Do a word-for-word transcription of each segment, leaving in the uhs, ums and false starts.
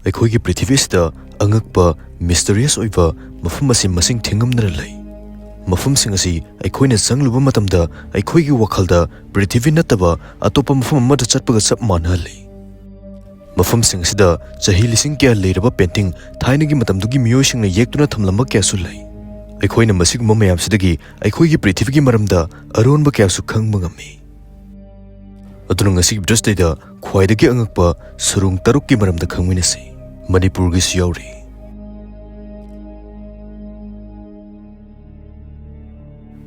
ꯑꯩꯈꯣꯏꯒꯤ ꯄ꯭ꯔꯤꯊꯤꯕꯤꯁꯤꯗ ꯑꯉꯛꯄ, ꯃꯤꯁꯇꯔꯤꯌꯁ ꯑꯣꯏꯕ ꯃꯐꯝ ꯑꯁꯤ ꯃꯁꯤꯡ ꯊꯤꯉꯝꯗꯅ ꯂꯩ꯫ ꯃꯐꯝꯁꯤꯡ ꯑꯁꯤ ꯑꯩꯈꯣꯏꯅ ꯆꯪꯂꯨꯕ ꯃꯇꯝꯗ ꯑꯩꯈꯣꯏꯒꯤ ꯋꯥꯈꯜꯗ ꯄ꯭ꯔꯤꯊꯤꯕꯤ ꯅꯠꯇꯕ ꯑꯇꯣꯞꯄ ꯃꯐꯝ ꯑꯃꯗ ꯆꯠꯄꯒ ꯆꯞ ꯃꯥꯟꯅꯍꯜꯂꯤ꯫ ꯃꯐꯝꯁꯤꯡ ꯑꯁꯤꯗ ꯆꯍꯤ ꯂꯤꯁꯤꯡ ꯀꯌꯥ ꯂꯩꯔꯕ ꯄꯦꯟꯇꯤꯡ ꯊꯥꯏꯅꯒꯤ ꯃꯇꯝꯗꯨꯒꯤ ꯃꯤꯑꯣꯏꯁꯤꯡꯅ ꯌꯦꯛꯇꯨꯅ ꯊꯝꯂꯝꯕ ꯀꯌꯥꯁꯨ ꯂꯩ꯫ ꯑꯩꯈꯣꯏꯅ ꯃꯁꯤꯒꯨꯝꯕ ꯃꯌꯥꯝꯁꯤꯗꯒꯤ ꯑꯩꯈꯣꯏꯒꯤ ꯄ꯭ꯔꯤꯊꯤꯕꯤꯒꯤ ꯃꯔꯝꯗ ꯑꯔꯣꯟꯕ ꯀꯌꯥꯁꯨ ꯈꯪꯕ ꯉꯝꯃꯤ꯫ ꯑꯗꯨꯅ ꯉꯁꯤꯒꯤ ꯚꯤꯗꯤꯑꯣꯁꯤꯗ ꯈ꯭ꯋꯥꯏꯗꯒꯤ ꯑꯉꯛꯄ ꯁꯨꯔꯨꯡ ꯇꯔꯨꯛꯀꯤ ꯃꯔꯝꯗ ꯈꯪꯃꯤꯟꯅꯁꯤ꯫ ꯃꯅꯤꯄꯨꯔꯒꯤꯁꯨ ꯌꯥꯎꯔꯤ꯫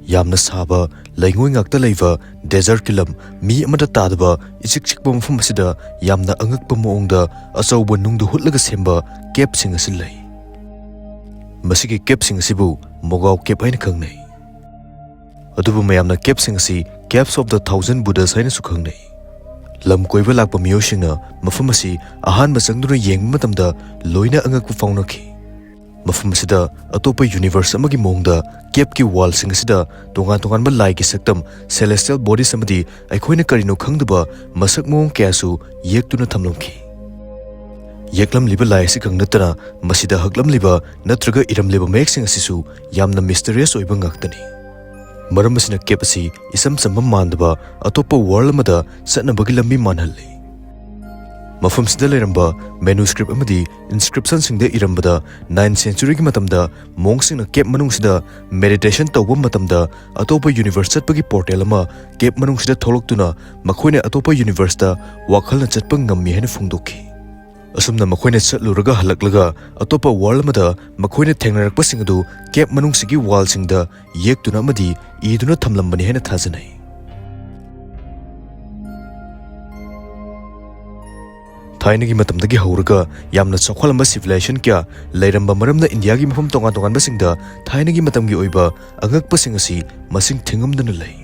ꯌꯥꯝꯅ ꯁꯥꯕ, ꯂꯩꯉꯣꯏ ꯉꯥꯛꯇ ꯂꯩꯕ ꯗꯦꯖꯔꯠꯀꯤ ꯂꯝ, ꯃꯤ ꯑꯃꯠꯇ ꯇꯥꯗꯕ ꯏꯆꯤꯛ ꯆꯤꯛꯄ ꯃꯐꯝ ꯑꯁꯤꯗ ꯌꯥꯝꯅ ꯑꯉꯛꯄ ꯃꯑꯣꯡꯗ ꯑꯆꯧꯕ ꯅꯨꯡꯗ ꯍꯨꯠꯂꯒ ꯁꯦꯝꯕ ꯀꯦꯞꯁꯤꯡ ꯑꯁꯤ ꯂꯩ꯫ ꯃꯁꯤꯒꯤ ꯀꯦꯞꯁꯤꯡ ꯑꯁꯤꯕꯨ ꯃꯣꯒꯥꯎ ꯀꯦꯞ ꯍꯥꯏꯅ ꯈꯪꯅꯩ꯫ ꯑꯗꯨꯕꯨ ꯃꯌꯥꯝꯅ ꯀꯦꯞꯁꯤꯡ ꯑꯁꯤ Caves of the Thousand Buddhas ꯍꯥꯏꯅꯁꯨ ꯈꯪꯅꯩ꯫ ꯂꯝ ꯀꯣꯏꯕ ꯂꯥꯛꯄ ꯃꯤꯑꯣꯏꯁꯤꯡꯅ ꯃꯐꯝ ꯑꯁꯤ ꯑꯍꯥꯟꯕ ꯆꯪꯗꯨꯅ ꯌꯦꯡꯕ ꯃꯇꯝꯗ ꯂꯣꯏꯅ ꯑꯉꯛꯄ ꯐꯥꯎꯅꯈꯤ꯫ ꯃꯐꯝ ꯑꯁꯤꯗ ꯑꯇꯣꯞꯄ ꯌꯨꯅꯤꯚꯔꯁ ꯑꯃꯒꯤ ꯃꯑꯣꯡꯗ ꯀꯦꯞꯀꯤ ꯋꯥꯜꯁꯤꯡ ꯑꯁꯤꯗ ꯇꯣꯉꯥꯟ ꯇꯣꯉꯥꯟꯕ ꯂꯥꯏꯒꯤ ꯁꯛꯇꯝ, celestial bodies ꯑꯃꯗꯤ ꯑꯩꯈꯣꯏꯅ ꯀꯔꯤꯅꯣ ꯈꯪꯗꯕ ꯃꯁꯛ ꯃꯑꯣꯡ ꯀꯌꯥꯁꯨ ꯌꯦꯛꯇꯨꯅ ꯊꯝꯂꯝꯈꯤ꯫ ꯌꯦꯛꯂꯝꯂꯤꯕ ꯂꯥꯏ ꯑꯁꯤꯈꯛ ꯅꯠꯇꯅ ꯃꯁꯤꯗ ꯍꯛꯂꯝꯂꯤꯕ ꯅꯠꯇ꯭ꯔꯒ ꯏꯔꯝꯂꯤꯕ ꯃꯌꯦꯛꯁꯤꯡ ꯑꯁꯤꯁꯨ ꯌꯥꯝꯅ ꯃꯤꯁꯇꯔꯤꯌꯁ ꯑꯣꯏꯕ ꯉꯥꯛꯇꯅꯤ꯫ ꯃꯔꯝ ꯑꯁꯤꯅ ꯀꯦꯞ ꯑꯁꯤ ꯏꯆꯝ ꯆꯝꯕ ꯃꯥꯟꯗꯕ ꯑꯇꯣꯞꯄ ꯋꯥꯔꯜ ꯑꯃꯗ ꯆꯠꯅꯕꯒꯤ ꯂꯝꯕꯤ ꯃꯥꯟꯍꯜꯂꯤ꯫ ꯃꯐꯝꯁꯤꯗ ꯂꯩꯔꯝꯕ ꯃꯦꯅꯨꯁꯀ꯭ꯔꯤꯞ ꯑꯃꯗꯤ ꯏꯟꯁꯀ꯭ꯔꯤꯞꯁꯟꯁꯤꯡꯗ ꯏꯔꯝꯕꯗ, ꯅꯥꯏꯟ ꯁꯦꯟꯆꯨꯔꯤꯒꯤ ꯃꯇꯝꯗ ꯃꯣꯡꯁꯤꯡꯅ ꯀꯦꯞ ꯃꯅꯨꯡꯁꯤꯗ ꯃꯦꯗꯤꯇꯦꯁꯟ ꯇꯧꯕ ꯃꯇꯝꯗ ꯑꯇꯣꯞꯄ ꯌꯨꯅꯤꯚꯔꯁ ꯆꯠꯄꯒꯤ ꯄꯣꯔꯇꯦꯜ ꯑꯃ ꯀꯦꯞ ꯃꯅꯨꯡꯁꯤꯗ ꯊꯣꯛꯂꯛꯇꯨꯅ ꯃꯈꯣꯏꯅ ꯑꯇꯣꯞꯄ ꯌꯨꯅꯤꯚꯔꯁꯇ ꯋꯥꯈꯜꯅ ꯆꯠꯄ ꯉꯝꯃꯤ ꯍꯥꯏꯅ ꯐꯣꯡꯗꯣꯛꯈꯤ꯫ ꯑꯁꯨꯝꯅ ꯃꯈꯣꯏꯅ ꯆꯠꯂꯨꯔꯒ ꯍꯜꯂꯛꯂꯒ ꯑꯇꯣꯞꯄ ꯋꯥꯔꯜ ꯑꯃꯗ ꯃꯈꯣꯏꯅ ꯊꯦꯡꯅꯔꯛꯄꯁꯤꯡ ꯑꯗꯨ ꯀꯦꯞ ꯃꯅꯨꯡꯁꯤꯒꯤ ꯋꯥꯜꯁꯤꯡꯗ ꯌꯦꯛꯇꯨꯅ ꯑꯃꯗꯤ ꯏꯗꯨꯅ ꯊꯝꯂꯝꯕꯅꯤ ꯍꯥꯏꯅ ꯊꯥꯖꯅꯩ꯫ ꯊꯥꯏꯅꯒꯤ ꯃꯇꯝꯗꯒꯤ ꯍꯧꯔꯒ ꯌꯥꯝꯅ ꯆꯥꯎꯈꯠꯂꯝꯕ ꯁꯤꯚꯤꯂꯥꯏꯖꯦꯁꯟ ꯀꯌꯥ ꯂꯩꯔꯝꯕ ꯃꯔꯝꯅ ꯏꯟꯗꯤꯌꯥꯒꯤ ꯃꯐꯝ ꯇꯣꯉꯥꯟ ꯇꯣꯉꯥꯟꯕꯁꯤꯡꯗ ꯊꯥꯏꯅꯒꯤ ꯃꯇꯝꯒꯤ ꯑꯣꯏꯕ ꯑꯉꯛꯄꯁꯤꯡ ꯑꯁꯤ ꯃꯁꯤꯡ ꯊꯤꯉꯝꯗꯅ ꯂꯩ꯫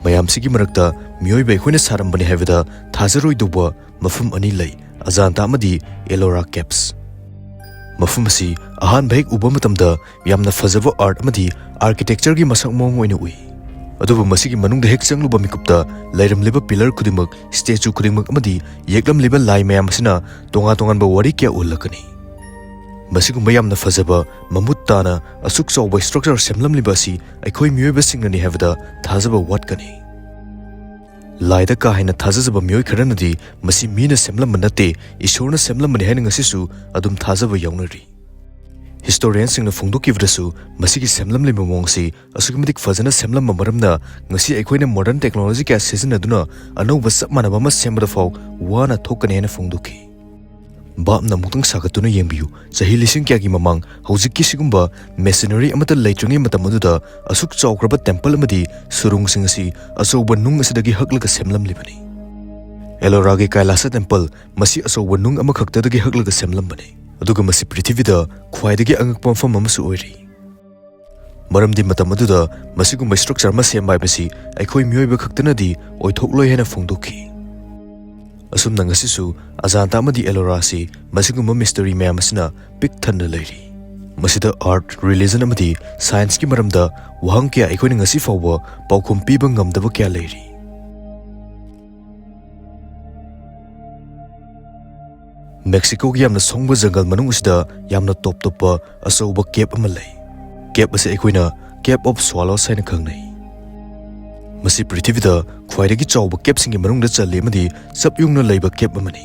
ꯃꯌꯥꯝꯁꯤꯒꯤ ꯃꯔꯛꯇ ꯃꯤꯑꯣꯏꯕ ꯑꯩꯈꯣꯏꯅ ꯁꯥꯔꯝꯕꯅꯤ ꯍꯥꯏꯕꯗ ꯊꯥꯖꯔꯣꯏꯗꯧꯕ ꯃꯐꯝ ꯑꯅꯤ ꯂꯩ, ꯑꯖꯥꯟꯇꯥ ꯑꯃꯗꯤ ꯑꯦꯂꯣꯔꯥ ꯀꯦꯞꯁ꯫ ꯃꯐꯝ ꯑꯁꯤ ꯑꯍꯥꯟꯕ ꯍꯦꯛ ꯎꯕ ꯃꯇꯝꯗ ꯌꯥꯝꯅ ꯐꯖꯕ ꯑꯥꯔꯠ ꯑꯃꯗꯤ ꯑꯥꯔꯀꯤꯇꯦꯛꯆꯔꯒꯤ ꯃꯁꯛ ꯃꯑꯣꯡ ꯑꯣꯏꯅ ꯎꯏ꯫ ꯑꯗꯨꯕꯨ ꯃꯁꯤꯒꯤ ꯃꯅꯨꯡꯗ ꯍꯦꯛ ꯆꯪꯂꯨꯕ ꯃꯤꯀꯨꯞꯇ ꯂꯩꯔꯝꯂꯤꯕ ꯄꯤꯂꯔ ꯈꯨꯗꯤꯡꯃꯛ, ꯁ꯭ꯇꯦꯆꯨ ꯈꯨꯗꯤꯡꯃꯛ ꯑꯃꯗꯤ ꯌꯦꯛꯂꯝꯂꯤꯕ ꯂꯥꯏ ꯃꯌꯥꯝ ꯑꯁꯤꯅ ꯇꯣꯉꯥꯟ ꯇꯣꯉꯥꯟꯕ ꯋꯥꯔꯤ ꯀꯌꯥ ꯎꯍꯜꯂꯛꯀꯅꯤ꯫ ꯃꯁꯤꯒꯨꯝꯕ ꯌꯥꯝꯅ ꯐꯖꯕ, ꯃꯃꯨꯠ ꯇꯥꯅ ꯑꯁꯨꯛ ꯆꯥꯎꯕ ꯁ꯭ꯇ꯭ꯔꯛꯆꯔ ꯁꯦꯝꯂꯝꯂꯤꯕ ꯑꯁꯤ ꯑꯩꯈꯣꯏ ꯃꯤꯑꯣꯏꯕꯁꯤꯡꯅꯅꯤ ꯍꯥꯏꯕꯗ ꯊꯥꯖꯕ ꯋꯥꯠꯀꯅꯤ꯫ ꯂꯥꯏꯗ ꯀꯥ ꯍꯦꯟꯅ ꯊꯥꯖꯖꯕ ꯃꯤꯑꯣꯏ ꯈꯔꯅꯗꯤ ꯃꯁꯤ ꯃꯤꯅ ꯁꯦꯝꯂꯝꯕ ꯅꯠꯇꯦ, ꯏꯁꯣꯔꯅ ꯁꯦꯝꯂꯝꯕꯅꯤ ꯍꯥꯏꯅ ꯉꯁꯤꯁꯨ ꯑꯗꯨꯝ ꯊꯥꯖꯕ ꯌꯥꯎꯅꯔꯤ꯫ ꯍꯤꯁꯇꯣꯔꯤꯌꯟꯁꯤꯡꯅ ꯐꯣꯡꯗꯣꯛꯈꯤꯕꯗꯁꯨ ꯃꯁꯤꯒꯤ ꯁꯦꯝꯂꯝꯂꯤꯕ ꯃꯑꯣꯡ ꯑꯁꯤ ꯑꯁꯨꯛꯀꯤ ꯃꯇꯤꯛ ꯐꯖꯅ ꯁꯦꯝꯂꯝꯕ ꯃꯔꯝꯅ ꯉꯁꯤ ꯑꯩꯈꯣꯏꯅ ꯃꯣꯗꯔꯟ ꯇꯦꯛꯅꯣꯂꯣꯖꯤ ꯀꯌꯥ ꯁꯤꯖꯤꯟꯅꯗꯨꯅ ꯑꯅꯧꯕ ꯆꯞ ꯃꯥꯟꯅꯕ ꯑꯃ ꯁꯦꯝꯕꯗ ꯐꯥꯎ ꯋꯥꯅ ꯊꯣꯛꯀꯅꯤ ꯍꯥꯏꯅ ꯐꯣꯡꯗꯣꯛꯈꯤ꯫ ꯚꯥꯞꯅ ꯑꯃꯨꯛꯇꯪ ꯁꯥꯒꯠꯇꯨꯅ ꯌꯦꯡꯕꯤꯌꯨ, ꯆꯍꯤ ꯂꯤꯁꯤꯡ ꯀꯌꯥꯒꯤ ꯃꯃꯥꯡ ꯍꯧꯖꯤꯛꯀꯤ ꯁꯤꯒꯨꯝꯕ ꯃꯦꯁꯤꯅꯔꯤ ꯑꯃꯠꯇ ꯂꯩꯇ꯭ꯔꯤꯉꯩ ꯃꯇꯝ ꯑꯗꯨꯗ ꯑꯁꯨꯛ ꯆꯥꯎꯈ꯭ꯔꯕ ꯇꯦꯝꯄꯜ ꯑꯃꯗꯤ ꯁꯨꯔꯨꯡꯁꯤꯡ ꯑꯁꯤ ꯑꯆꯧꯕ ꯅꯨꯡ ꯑꯁꯤꯗꯒꯤ ꯍꯛꯂꯒ ꯁꯦꯝꯂꯝꯂꯤꯕꯅꯤ꯫ ꯑꯦꯂꯣꯔꯥꯒꯤ ꯀꯥꯏꯂꯥꯁ ꯇꯦꯝꯄꯜ, ꯃꯁꯤ ꯑꯆꯧꯕ ꯅꯨꯡ ꯑꯃꯈꯛꯇꯗꯒꯤ ꯍꯛꯂꯒ ꯁꯦꯝꯂꯝꯕꯅꯤ, ꯑꯗꯨꯒ ꯃꯁꯤ ꯄ꯭ꯔꯤꯊꯤꯕꯤꯗ ꯈ꯭ꯋꯥꯏꯗꯒꯤ ꯑꯉꯛꯄ ꯃꯐꯝ ꯑꯃꯁꯨ ꯑꯣꯏꯔꯤ꯫ ꯃꯔꯝꯗꯤ ꯃꯇꯝ ꯑꯗꯨꯗ ꯃꯁꯤꯒꯨꯝꯕ ꯁ꯭ꯇ꯭ꯔꯛꯆꯔ ꯑꯃ ꯁꯦꯝꯕ ꯍꯥꯏꯕꯁꯤ ꯑꯩꯈꯣꯏ ꯃꯤꯑꯣꯏꯕ ꯈꯛꯇꯅꯗꯤ ꯑꯣꯏꯊꯣꯛꯂꯣꯏ ꯍꯥꯏꯅ ꯐꯣꯡꯗꯣꯛꯈꯤ꯫ ꯑꯁꯨꯝꯅ ꯉꯁꯤꯁꯨ ꯑꯖꯥꯟꯇꯥ ꯑꯃꯗꯤ ꯑꯦꯂꯣꯔꯥ ꯑꯁꯤ ꯃꯁꯤꯒꯨꯝꯕ ꯃꯤꯁꯇꯔꯤ ꯃꯌꯥꯝ ꯑꯁꯤꯅ ꯄꯤꯛ ꯊꯟꯅ ꯂꯩꯔꯤ꯫ ꯃꯁꯤꯗ ꯑꯥꯔꯠ, ꯔꯤꯂꯤꯖꯟ ꯑꯃꯗꯤ ꯁꯥꯏꯟꯁꯀꯤ ꯃꯔꯝꯗ ꯋꯥꯍꯪ ꯀꯌꯥ ꯑꯩꯈꯣꯏꯅ ꯉꯁꯤ ꯐꯥꯎꯕ ꯄꯥꯎꯈꯨꯝ ꯄꯤꯕ ꯉꯝꯗꯕ ꯀꯌꯥ ꯂꯩꯔꯤ꯫ ꯃꯦꯛꯁꯤꯀꯣꯒꯤ ꯌꯥꯝꯅ ꯁꯣꯡꯕ ꯖꯪꯒꯜ ꯃꯅꯨꯡ ꯑꯁꯤꯗ ꯌꯥꯝꯅ ꯇꯣꯞ ꯇꯣꯞꯄ ꯑꯆꯧꯕ ꯀꯦꯞ ꯑꯃ ꯂꯩ꯫ ꯀꯦꯞ ꯑꯁꯤ ꯑꯩꯈꯣꯏꯅ Cave of Swallows ꯍꯥꯏꯅ ꯈꯪꯅꯩ꯫ ꯃꯁꯤ ꯄ꯭ꯔꯤꯊꯤꯕꯤꯗ ꯈ꯭ꯋꯥꯏꯗꯒꯤ ꯆꯥꯎꯕ ꯀꯦꯞꯁꯤꯡꯒꯤ ꯃꯅꯨꯡꯗ ꯆꯜꯂꯤ ꯑꯃꯗꯤ ꯆꯞ ꯌꯨꯡꯅ ꯂꯩꯕ ꯀꯦꯞ ꯑꯃꯅꯤ꯫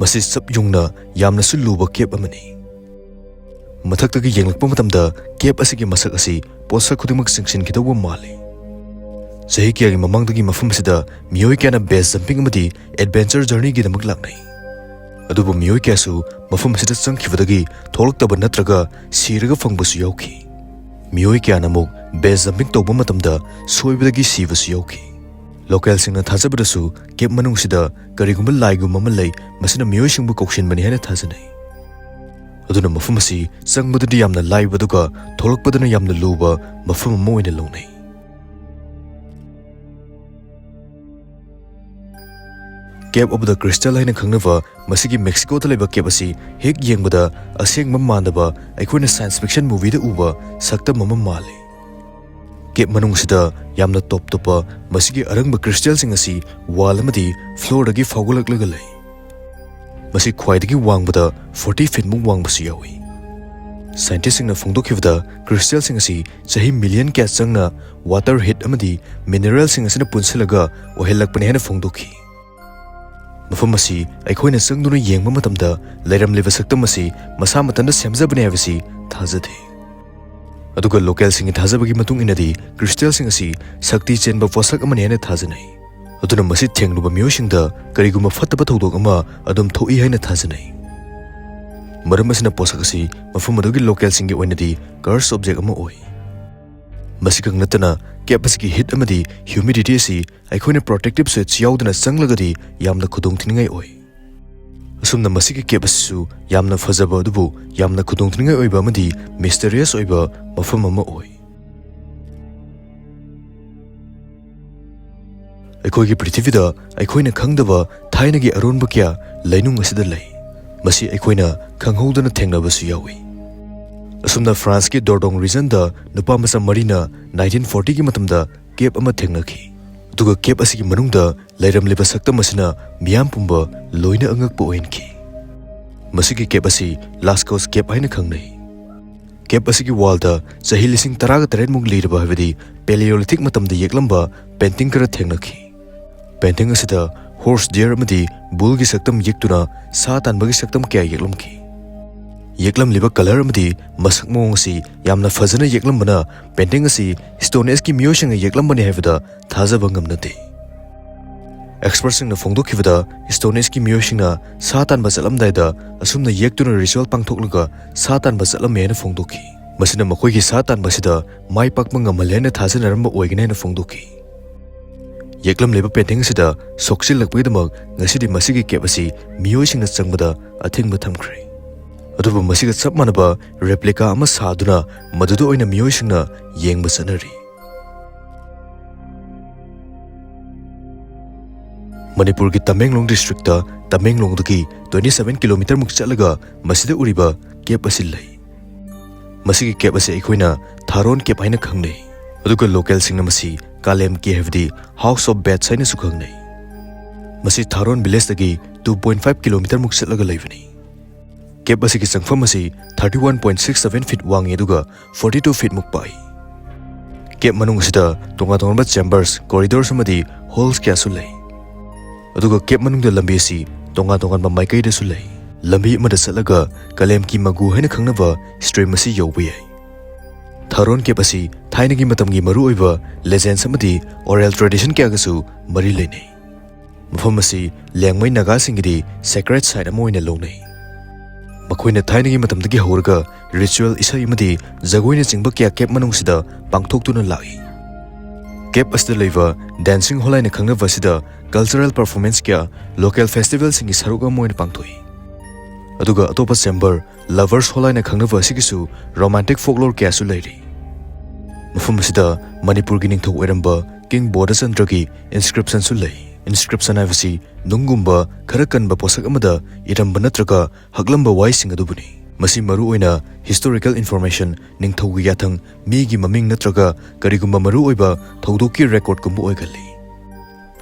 ꯃꯁꯤ ꯆꯞ ꯌꯨꯡꯅ ꯌꯥꯝꯅꯁꯨ ꯂꯨꯕ ꯀꯦꯞ ꯑꯃꯅꯤ꯫ ꯃꯊꯛꯇꯒꯤ ꯌꯦꯡꯂꯛꯄ ꯃꯇꯝꯗ ꯀꯦꯞ ꯑꯁꯤꯒꯤ ꯃꯁꯛ ꯑꯁꯤ ꯄꯣꯠꯁꯛ ꯈꯨꯗꯤꯡꯃꯛ ꯆꯤꯡꯁꯤꯟꯈꯤꯗꯧꯕ ꯃꯥꯜꯂꯤ꯫ ꯆꯍꯤ ꯀꯌꯥꯒꯤ ꯃꯃꯥꯡꯗꯒꯤ ꯃꯐꯝ ꯑꯁꯤꯗ ꯃꯤꯑꯣꯏ ꯀꯌꯥꯅ ꯕꯦꯖ ꯖꯝꯄꯤꯡ ꯑꯃꯗꯤ ꯑꯦꯗꯚꯦꯟꯆꯔ ꯖꯔꯅꯤꯒꯤꯗꯃꯛ ꯂꯥꯛꯅꯩ꯫ ꯑꯗꯨꯕꯨ ꯃꯤꯑꯣꯏ ꯀꯌꯥꯁꯨ ꯃꯐꯝ ꯑꯁꯤꯗ ꯆꯪꯈꯤꯕꯗꯒꯤ ꯊꯣꯛꯂꯛꯇꯕ ꯅꯠꯇ꯭ꯔꯒ ꯁꯤꯔꯒ ꯐꯪꯕꯁꯨ ꯌꯥꯎꯈꯤ꯫ ꯃꯤꯑꯣꯏ ꯀꯌꯥꯅ ꯑꯃꯨꯛ ꯕꯦꯖ ꯖꯝꯄꯤꯡ ꯇꯧꯕ ꯃꯇꯝꯗ ꯁꯣꯏꯕꯗꯒꯤ ꯁꯤꯕꯁꯨ ꯌꯥꯎꯈꯤ꯫ ꯂꯣꯀꯦꯜꯁꯤꯡꯅ ꯊꯥꯖꯕꯗꯁꯨ ꯀꯦꯞ ꯃꯅꯨꯡꯁꯤꯗ ꯀꯔꯤꯒꯨꯝꯕ ꯂꯥꯏꯒꯨꯝꯕ ꯑꯃ ꯂꯩ, ꯃꯁꯤꯅ ꯃꯤꯑꯣꯏꯁꯤꯡꯕꯨ ꯀꯧꯁꯤꯟꯕꯅꯤ ꯍꯥꯏꯅ ꯊꯥꯖꯅꯩ꯫ ꯑꯗꯨꯅ ꯃꯐꯝ ꯑꯁꯤ ꯆꯪꯕꯗꯗꯤ ꯌꯥꯝꯅ ꯂꯥꯏꯕ ꯑꯗꯨꯒ ꯊꯣꯛꯂꯛꯄꯗꯅ ꯌꯥꯝꯅ ꯂꯨꯕ ꯃꯐꯝ ꯑꯃ ꯑꯣꯏꯅ ꯂꯧꯅꯩ꯫ Cave of the Crystal ꯍꯥꯏꯅ ꯈꯪꯅꯕ ꯃꯁꯤꯒꯤ ꯃꯦꯛꯁꯤꯀꯣꯗ ꯂꯩꯕ ꯀꯦꯞ ꯑꯁꯤ ꯍꯦꯛ ꯌꯦꯡꯕꯗ ꯑꯁꯦꯡꯕ ꯃꯥꯟꯗꯕ, ꯑꯩꯈꯣꯏꯅ ꯁꯥꯏꯟꯁ ꯐꯤꯛꯁꯟ ꯃꯨꯚꯤꯗ ꯎꯕ ꯁꯛꯇꯝ ꯑꯃ ꯃꯥꯜꯂꯤ꯫ ꯀꯦꯞ ꯃꯅꯨꯡꯁꯤꯗ ꯌꯥꯝꯅ ꯇꯣꯞ ꯇꯣꯞꯄ ꯃꯁꯤꯒꯤ ꯑꯔꯪꯕ ꯀ꯭ꯔꯤꯁꯇꯦꯜꯁꯤꯡ ꯑꯁꯤ ꯋꯥꯜ ꯑꯃꯗꯤ ꯐ꯭ꯂꯣꯔꯗꯒꯤ ꯐꯥꯎꯒꯠꯂꯛꯂꯒ ꯂꯩ꯫ ꯃꯁꯤ ꯈ꯭ꯋꯥꯏꯗꯒꯤ ꯋꯥꯡꯕꯗ ꯐꯣꯔꯇꯤ ꯐꯤꯠꯃꯨꯛ ꯋꯥꯡꯕꯁꯨ ꯌꯥꯎꯏ꯫ ꯁꯥꯏꯟꯇꯤꯁꯁꯤꯡꯅ ꯐꯣꯡꯗꯣꯛꯈꯤꯕꯗ, ꯀ꯭ꯔꯤꯁꯇꯦꯜꯁꯤꯡ ꯑꯁꯤ ꯆꯍꯤ ꯃꯤꯂꯤꯌꯟ ꯀꯌꯥ ꯆꯪꯅ ꯋꯥꯇꯔ ꯍꯤꯠ ꯑꯃꯗꯤ ꯃꯤꯅꯔꯦꯜꯁꯤꯡ ꯑꯁꯤꯅ ꯄꯨꯟꯁꯤꯜꯂꯒ ꯑꯣꯏꯍꯜꯂꯛꯄꯅꯤ ꯍꯥꯏꯅ ꯐꯣꯡꯗꯣꯛꯈꯤ꯫ ꯃꯐꯝ ꯑꯁꯤ ꯑꯩꯈꯣꯏꯅ ꯆꯪꯗꯨꯅ ꯌꯦꯡꯕ ꯃꯇꯝꯗ, ꯂꯩꯔꯝꯂꯤꯕ ꯁꯛꯇꯝ ꯑꯁꯤ ꯃꯁꯥ ꯃꯊꯟꯇ ꯁꯦꯝꯖꯕꯅꯤ ꯍꯥꯏꯕꯁꯤ ꯊꯥꯖꯗꯦ꯫ ꯑꯗꯨꯒ ꯂꯣꯀꯦꯜꯁꯤꯡꯒꯤ ꯊꯥꯖꯕꯒꯤ ꯃꯇꯨꯡ ꯏꯟꯅꯗꯤ, ꯀ꯭ꯔꯤꯁꯇꯦꯜꯁꯤꯡ ꯑꯁꯤ ꯁꯛꯇꯤ ꯆꯦꯟꯕ ꯄꯣꯠꯁꯛ ꯑꯃꯅꯤ ꯍꯥꯏꯅ ꯊꯥꯖꯅꯩ꯫ ꯑꯗꯨꯅ ꯃꯁꯤ ꯊꯦꯡꯂꯨꯕ ꯃꯤꯑꯣꯏꯁꯤꯡꯗ ꯀꯔꯤꯒꯨꯝꯕ ꯐꯠꯇꯕ ꯊꯧꯗꯣꯛ ꯑꯃ ꯑꯗꯨꯝ ꯊꯣꯛꯏ ꯍꯥꯏꯅ ꯊꯥꯖꯅꯩ꯫ ꯃꯔꯝ ꯑꯁꯤꯅ ꯄꯣꯠꯁꯛ ꯑꯁꯤ ꯃꯐꯝ ꯑꯗꯨꯒꯤ ꯂꯣꯀꯦꯜꯁꯤꯡꯒꯤ ꯑꯣꯏꯅꯗꯤ ꯀꯔꯁ ꯑꯣꯕꯖꯦꯛ ꯑꯃ ꯑꯣꯏ꯫ ꯃꯁꯤꯈꯛ ꯅꯠꯇꯅ, ꯀꯦꯞ ꯑꯁꯤꯒꯤ ꯍꯤꯠ ꯑꯃꯗꯤ ꯍ꯭ꯌꯨꯃꯤꯗꯤꯇꯤ ꯑꯁꯤ ꯑꯩꯈꯣꯏꯅ ꯄ꯭ꯔꯣꯇꯦꯛꯇꯤꯞ ꯁ꯭ꯋꯤꯠꯁ ꯌꯥꯎꯗꯅ ꯆꯪꯂꯒꯗꯤ ꯌꯥꯝꯅ ꯈꯨꯗꯣꯡꯊꯤꯅꯤꯡꯉꯥꯏ ꯑꯣꯏ꯫ ꯑꯁꯨꯝꯅ ꯃꯁꯤꯒꯤ ꯀꯦꯞ ꯑꯁꯤꯁꯨ ꯌꯥꯝꯅ ꯐꯖꯕ ꯑꯗꯨꯕꯨ ꯌꯥꯝꯅ ꯈꯨꯗꯣꯡꯊꯤꯅꯤꯡꯉꯥꯏ ꯑꯣꯏꯕ ꯑꯃꯗꯤ ꯃꯤꯁꯇꯔꯤꯌꯁ ꯑꯣꯏꯕ ꯃꯐꯝ ꯑꯃ ꯑꯣꯏ꯫ ꯑꯩꯈꯣꯏꯒꯤ ꯄ꯭ꯔꯤꯊꯤꯕꯤꯗ ꯑꯩꯈꯣꯏꯅ ꯈꯪꯗꯕ ꯊꯥꯏꯅꯒꯤ ꯑꯔꯣꯟꯕ ꯀꯌꯥ ꯂꯩꯅꯨꯡ ꯑꯁꯤꯗ ꯂꯩ꯫ ꯃꯁꯤ ꯑꯩꯈꯣꯏꯅ ꯈꯪꯍꯧꯗꯅ ꯊꯦꯡꯅꯕꯁꯨ ꯌꯥꯎꯏ꯫ ꯑꯁꯨꯝꯅ ꯐ꯭ꯔꯥꯟꯁꯀꯤ ꯗꯣꯔꯗꯣꯡ ꯔꯤꯖꯟꯗ ꯅꯨꯄꯥ ꯃꯆꯥ ꯃꯔꯤꯅ ꯅꯥꯏꯟꯇꯤꯟ ꯐꯣꯔꯇꯤꯒꯤ ꯃꯇꯝꯗ ꯀꯦꯞ ꯑꯃ ꯊꯦꯡꯅꯈꯤ꯫ ꯑꯗꯨꯒ ꯀꯦꯞ ꯑꯁꯤꯒꯤ ꯃꯅꯨꯡꯗ ꯂꯩꯔꯝꯂꯤꯕ ꯁꯛꯇꯝ ꯑꯁꯤꯅ ꯃꯤꯌꯥꯝ ꯄꯨꯝꯕ ꯂꯣꯏꯅ ꯑꯉꯛꯄ ꯑꯣꯏꯍꯟꯈꯤ꯫ ꯃꯁꯤꯒꯤ ꯀꯦꯞ ꯑꯁꯤ ꯂꯥꯁꯀꯣꯁ ꯀꯦꯞ ꯍꯥꯏꯅ ꯈꯪꯅꯩ꯫ ꯀꯦꯞ ꯑꯁꯤꯒꯤ ꯋꯥꯜꯗ ꯆꯍꯤ ꯂꯤꯁꯤꯡ ꯇꯔꯥꯒ ꯇꯔꯦꯠꯃꯨꯛ ꯂꯤꯔꯕ, ꯍꯥꯏꯕꯗꯤ ꯄꯦꯂꯤꯌꯣꯂꯤꯊꯤꯛ ꯃꯇꯝꯗ ꯌꯦꯛꯂꯝꯕ ꯄꯦꯟꯇꯤꯡ ꯈꯔ ꯊꯦꯡꯅꯈꯤ꯫ ꯄꯦꯟꯇꯤꯡ ꯑꯁꯤꯗ ꯍꯣꯔꯁ ꯗꯤꯌꯔ ꯑꯃꯗꯤ ꯕꯨꯜꯒꯤ ꯁꯛꯇꯝ ꯌꯦꯛꯇꯨꯅ ꯁꯥ ꯇꯥꯟꯕꯒꯤ ꯁꯛꯇꯝ ꯀꯌꯥ ꯌꯦꯛꯂꯝꯈꯤ꯫ ꯌꯦꯛꯂꯝꯂꯤꯕ ꯀꯂꯔ ꯑꯃꯗꯤ ꯃꯁꯛ ꯃꯑꯣꯡ ꯑꯁꯤ ꯌꯥꯝꯅ ꯐꯖꯅ ꯌꯦꯛꯂꯝꯕꯅ, ꯄꯦꯟꯇꯤꯡ ꯑꯁꯤ ꯁ꯭ꯇꯣꯟ ꯑꯦꯖꯀꯤ ꯃꯤꯑꯣꯏꯁꯤꯡꯅ ꯌꯦꯛꯂꯝꯕꯅꯤ ꯍꯥꯏꯕꯗ ꯊꯥꯖꯕ ꯉꯝꯅꯗꯦ꯫ ꯑꯦꯛꯁꯄꯔꯠꯁꯤꯡꯅ ꯐꯣꯡꯗꯣꯛꯈꯤꯕꯗ, ꯁ꯭ꯇꯣꯟ ꯑꯦꯖꯀꯤ ꯃꯤꯑꯣꯏꯁꯤꯡꯅ ꯁꯥ ꯇꯥꯟꯕ ꯆꯠꯂꯝꯗꯥꯏꯗ ꯑꯁꯨꯝꯅ ꯌꯦꯛꯇꯨꯅ ꯔꯤꯆꯨꯑꯦꯜ ꯄꯥꯡꯊꯣꯛꯂꯒ ꯁꯥ ꯇꯥꯟꯕ ꯆꯠꯂꯝꯃꯦ ꯍꯥꯏꯅ ꯐꯣꯡꯗꯣꯛꯈꯤ꯫ ꯃꯁꯤꯅ ꯃꯈꯣꯏꯒꯤ ꯁꯥ ꯇꯥꯟꯕ ꯑꯁꯤꯗ ꯃꯥꯏ ꯄꯥꯛꯄ ꯉꯝꯍꯜꯂꯦ ꯍꯥꯏꯅ ꯊꯥꯖꯅꯔꯝꯕ ꯑꯣꯏꯒꯅꯤ ꯍꯥꯏꯅ ꯐꯣꯡꯗꯣꯛꯈꯤ꯫ ꯌꯦꯛꯂꯝꯂꯤꯕ ꯄꯦꯟꯇꯤꯡ ꯑꯁꯤꯗ ꯁꯣꯛꯆꯤꯜꯂꯛꯄꯒꯤꯗꯃꯛ ꯉꯁꯤꯗꯤ ꯃꯁꯤꯒꯤ ꯀꯦꯞ ꯑꯁꯤ ꯃꯤꯑꯣꯏꯁꯤꯡꯅ ꯆꯪꯕꯗ ꯑꯊꯤꯡꯕ ꯊꯝꯈ꯭ꯔꯦ꯫ ꯑꯗꯨꯕꯨ ꯃꯁꯤꯒ ꯆꯞ ꯃꯥꯟꯅꯕ ꯔꯦꯄ꯭ꯂꯤꯀꯥ ꯑꯃ ꯁꯥꯗꯨꯅ ꯃꯗꯨꯗ ꯑꯣꯏꯅ ꯃꯤꯑꯣꯏꯁꯤꯡꯅ ꯌꯦꯡꯕ ꯆꯠꯅꯔꯤ꯫ ꯃꯅꯤꯄꯨꯔꯒꯤ ꯇꯃꯦꯡꯂꯣꯡ ꯗꯤꯁꯇ꯭ꯔꯤꯛꯇ ꯇꯃꯦꯡꯂꯣꯡꯗꯒꯤ ꯇ꯭ꯋꯦꯟꯇꯤ ꯁꯚꯦꯟ ꯀꯤꯂꯣꯃꯤꯇꯔꯃꯨꯛ ꯆꯠꯂꯒ ꯃꯁꯤꯗ ꯎꯔꯤꯕ ꯀꯦꯞ ꯑꯁꯤ ꯂꯩ꯫ ꯃꯁꯤꯒꯤ ꯀꯦꯞ ꯑꯁꯤ ꯑꯩꯈꯣꯏꯅ ꯊꯥꯔꯣꯟ ꯀꯦꯞ ꯍꯥꯏꯅ ꯈꯪꯅꯩ꯫ ꯑꯗꯨꯒ ꯂꯣꯀꯦꯜꯁꯤꯡꯅ ꯃꯁꯤ ꯀꯥꯂꯦꯝꯀꯤ ꯍꯥꯏꯕꯗꯤ House of Bats ꯍꯥꯏꯅꯁꯨ ꯈꯪꯅꯩ꯫ ꯃꯁꯤ ꯊꯥꯔꯣꯟ ꯚꯤꯂꯦꯖꯇꯒꯤ two point five kilometre ꯃꯨꯛ ꯆꯠꯂꯒ ꯂꯩꯕꯅꯤ꯫ ꯀꯦꯞ ꯑꯁꯤꯒꯤ ꯆꯪꯐꯝ ꯑꯁꯤ thirty one point six seven feet ꯋꯥꯡꯉꯤ ꯑꯗꯨꯒ forty two feet ꯃꯨꯛ ꯄꯥꯛꯏ꯫ ꯀꯦꯞ ꯃꯅꯨꯡ ꯑꯁꯤꯗ ꯇꯣꯉꯥꯟ ꯇꯣꯉꯥꯟꯕ chambers, corridors ꯑꯃꯗꯤ halls ꯀꯌꯥꯁꯨ ꯂꯩ꯫ ꯑꯗꯨꯒ ꯀꯦꯞ ꯃꯅꯨꯡꯗ ꯂꯝꯕꯤ ꯑꯁꯤ ꯇꯣꯉꯥꯟ ꯇꯣꯉꯥꯟꯕ ꯃꯥꯏꯀꯩꯗꯁꯨ ꯂꯩ꯫ ꯂꯝꯕꯤ ꯑꯃꯗ ꯆꯠꯂꯒ ꯀꯥꯂꯦꯝꯀꯤ ꯃꯒꯨ ꯍꯥꯏꯅ ꯈꯪꯅꯕ stream ꯑꯁꯤ ꯌꯧꯕ ꯌꯥꯏ꯫ ꯊꯥꯔꯣꯟ ꯀꯦꯞ ꯑꯁꯤ ꯊꯥꯏꯅꯒꯤ ꯃꯇꯝꯒꯤ ꯃꯔꯨꯑꯣꯏꯕ legends ꯑꯃꯗꯤ oral tradition ꯀꯌꯥꯒꯁꯨ ꯃꯔꯤ ꯂꯩꯅꯩ꯫ ꯃꯐꯝ ꯑꯁꯤ ꯂꯦꯡꯃꯩ ꯅꯥꯒꯥꯁꯤꯡꯒꯤꯗꯤ sacred site ꯑꯃ ꯑꯣꯏꯅ ꯂꯧꯅꯩ꯫ ꯃꯈꯣꯏꯅ ꯊꯥꯏꯅꯒꯤ ꯃꯇꯝꯗꯒꯤ ꯍꯧꯔꯒ ritual ꯏꯁꯩ ꯑꯃꯗꯤ ꯖꯒꯣꯏꯅꯆꯤꯡꯕ ꯀꯌꯥ ꯀꯦꯞ ꯃꯅꯨꯡꯁꯤꯗ ꯄꯥꯡꯊꯣꯛꯇꯨꯅ ꯂꯥꯛꯏ꯫ ꯀꯦꯞ ꯑꯁꯤꯗ ꯂꯩꯕ dancing hall ꯍꯥꯏꯅ ꯈꯪꯅꯕ ꯑꯁꯤꯗ cultural performance ꯀꯌꯥ, local festivalꯁꯤꯡꯒꯤ ꯁꯔꯨꯛ ꯑꯃ ꯑꯣꯏꯅ ꯄꯥꯡꯊꯣꯛꯏ꯫ ꯑꯗꯨꯒ ꯑꯇꯣꯞꯄ chamber, lovers hall ꯍꯥꯏꯅ ꯈꯪꯅꯕ ꯑꯁꯤꯒꯤꯁꯨ romantic folklore ꯀꯌꯥꯁꯨ ꯂꯩꯔꯤ꯫ ꯃꯐꯝ ꯑꯁꯤꯗ ꯃꯅꯤꯄꯨꯔꯒꯤ ꯅꯤꯡꯊꯧ ꯑꯣꯏꯔꯝꯕ ꯀꯤꯡ ꯕꯣꯙꯆꯟꯗ꯭ꯔꯒꯤ inscriptionꯁꯨ ꯂꯩ꯫ Inscription ꯍꯥꯏꯕꯁꯤ ꯅꯨꯡꯒꯨꯝꯕ ꯈꯔ ꯀꯟꯕ ꯄꯣꯠꯁꯛ ꯑꯃꯗ ꯏꯔꯝꯕ ꯅꯠꯇ꯭ꯔꯒ ꯍꯛꯂꯝꯕ ꯋꯥꯍꯩꯁꯤꯡ ꯑꯗꯨꯕꯨꯅꯤ꯫ ꯃꯁꯤ ꯃꯔꯨꯑꯣꯏꯅ historical information, ꯅꯤꯡꯊꯧꯒꯤ ꯌꯥꯊꯪ, ꯃꯤꯒꯤ ꯃꯃꯤꯡ ꯅꯠꯇ꯭ꯔꯒ ꯀꯔꯤꯒꯨꯝꯕ ꯃꯔꯨꯑꯣꯏꯕ ꯊꯧꯗꯣꯛꯀꯤ recordꯀꯨꯝꯕ ꯑꯣꯏꯒꯜꯂꯤ꯫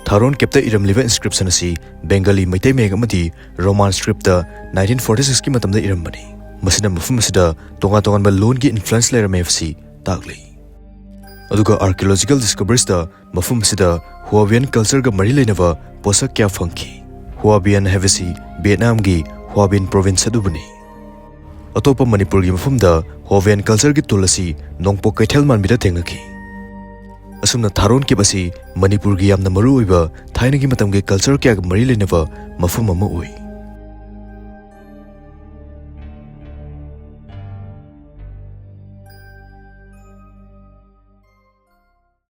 ꯊꯥꯔꯣꯟ ꯀꯦꯞꯇ ꯏꯔꯝꯂꯤꯕ inscription ꯑꯁꯤ ꯕꯦꯡꯒꯂꯤ ꯃꯩꯇꯩ ꯃꯌꯦꯛ ꯑꯃꯗꯤ Roman scriptꯇ nineteen forty sixꯀꯤ ꯃꯇꯝꯗ ꯏꯔꯝꯕꯅꯤ꯫ ꯃꯁꯤꯅ ꯃꯐꯝ ꯑꯁꯤꯗ ꯇꯣꯉꯥꯟ ꯇꯣꯉꯥꯟꯕ ꯂꯣꯟꯒꯤ influence ꯂꯩꯔꯝꯃꯦ ꯍꯥꯏꯕꯁꯤ ꯇꯥꯛꯂꯤ꯫ ꯑꯗꯨꯒ archaeological discoverieesꯇ ꯃꯐꯝ ꯑꯁꯤꯗ Hua Bien cultureꯒ ꯃꯔꯤ ꯂꯩꯅꯕ ꯄꯣꯠꯁꯛ ꯀꯌꯥ ꯐꯪꯈꯤ꯫ Hua Bien ꯍꯥꯏꯕꯁꯤ ꯚꯤꯌꯦꯠꯅꯥꯝꯒꯤ Hua Bien province ꯑꯗꯨꯕꯨꯅꯤ꯫ ꯑꯇꯣꯞꯄ ꯃꯅꯤꯄꯨꯔꯒꯤ ꯃꯐꯝꯗ Hua Bien cultureꯒꯤ ꯇꯨꯜ ꯑꯁꯤ ꯅꯣꯡꯄꯣꯛ ꯀꯩꯊꯦꯜ ꯃꯥꯟꯕꯤꯗ ꯊꯦꯡꯅꯈꯤ꯫ ꯑꯁꯨꯝꯅ ꯊꯥꯔꯣꯟ ꯀꯦꯞ ꯑꯁꯤ ꯃꯅꯤꯄꯨꯔꯒꯤ ꯌꯥꯝꯅ ꯃꯔꯨꯑꯣꯏꯕ ꯊꯥꯏꯅꯒꯤ ꯃꯇꯝꯒꯤ culture ꯀꯌꯥꯒ ꯃꯔꯤ ꯂꯩꯅꯕ ꯃꯐꯝ ꯑꯃ ꯑꯣꯏ꯫